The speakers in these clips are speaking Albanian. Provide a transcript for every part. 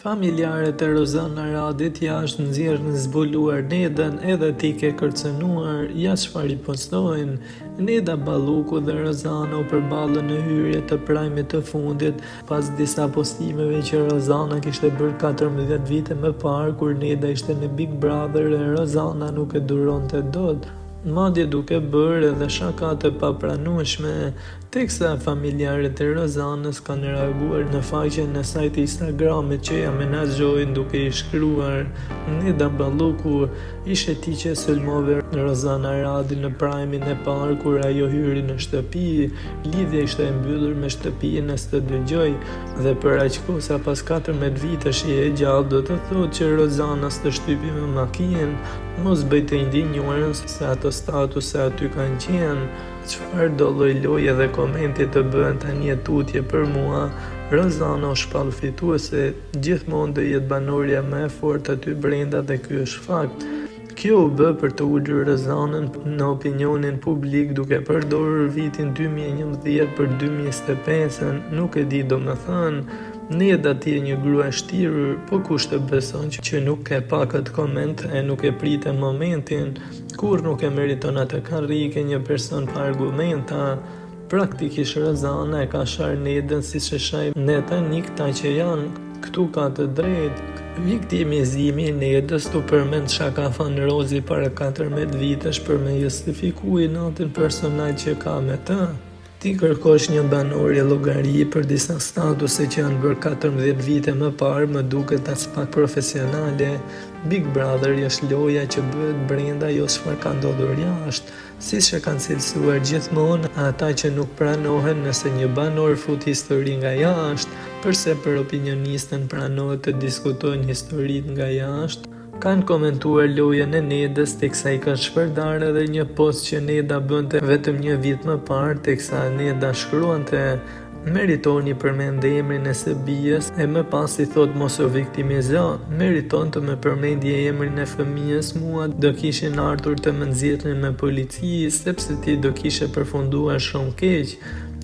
Familjarët e Rozana Radit jashtë nxjerrin zbuluar Nedën edhe ti ke kërcënuar, ja çfarë i postojnë. Neda Balluku dhe Rozana u përballën në hyrje të prime-it të fundit, pas disa postimeve që Rozana kishte bërë 14 vite më parë kur Neda ishte në Big Brother e Rozana nuk e duronte dot, madje duke bërë edhe shaka të papranueshme. Teksa familjarët e Rozanës kanë reaguar në faqen e saj të Instagramit që ia menaxhojnë duke i shkruar Neda Balluku, ishe ti që sulmove Rozana Radin në prime-in e parë kur ajo hyri në shtëpi, lidhja ishte e mbyllur me shtëpinë e s'të dëgjoi dhe për aq kohë sa pas 14 vitesh je e gjallë do të thotë që Rozana s'të shtypi me makinë, mos bëj të indinjuarën se ato statuse aty kanë qenë. Çfarëdo lloj loje dhe komenti të bëhen tani e tutje për mua, Rozana u shpall fituese, gjithmonë do jetë banorja më e fortë aty brenda dhe ky është fakt. Kjo u bë për të ulur Rozanën në opinionin publik duke përdorur vitin 2011 për 2025-ën, nuk e di domethënë, Neda ti je një grua e shtirur, po kush të beson që nuk e pa këtë koment e nuk e prite momentin, Kurrë nuk e meriton atë karrike një person pa argumenta. Praktikisht Rozana e ka sharë Nedën siç e shajmë ne tani këta që janë. Këtu ka të drejtë. Viktimizimi i Nedës tu përmend ça ka thanë Rozi para 14 vitesh për me justifiku inatin personal që ka me të. T'i kërkosh një banori llogari për disa statuse që janë bërë 14 vite më parë më duket aspak profesionale. Big Brother është loja që bëhet brenda jo çfarë ka ndodhur jashtë. Siç e kanë cilësuar gjithmonë ata që nuk pranohen nëse një banor fut histori nga jashtë, përse për opinionistën pranohet të diskutojnë historitë nga jashtë? Kanë komentuar lojën e Nedës teksa i kanë shpërndarë edhe një post që Neda bënte vetëm një vit më parë teksa Neda shkruante Meritoni përmend emrin e së bijës e më pas i thotë mos u viktimizo, Meriton të më përmendje emrin e fëmijës mua do kishin ardhur të më nxirrnin me polici sepse ti do kishe përfunduar shumë keq.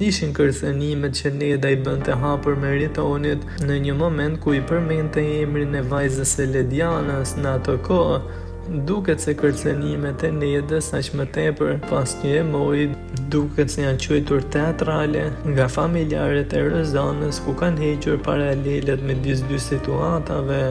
Ishin kërcënimet që Neda i bënte hapur Meritonit në një moment ku i përmendte emrin e vajzës së Ledianës në atë kohë. Duket se kërcënimet e Nedës aq më tepër pas një e muaj duket se janë quajtur teatrale nga familjarët e Rozanës ku kanë hequr paralelet midis dy situatave.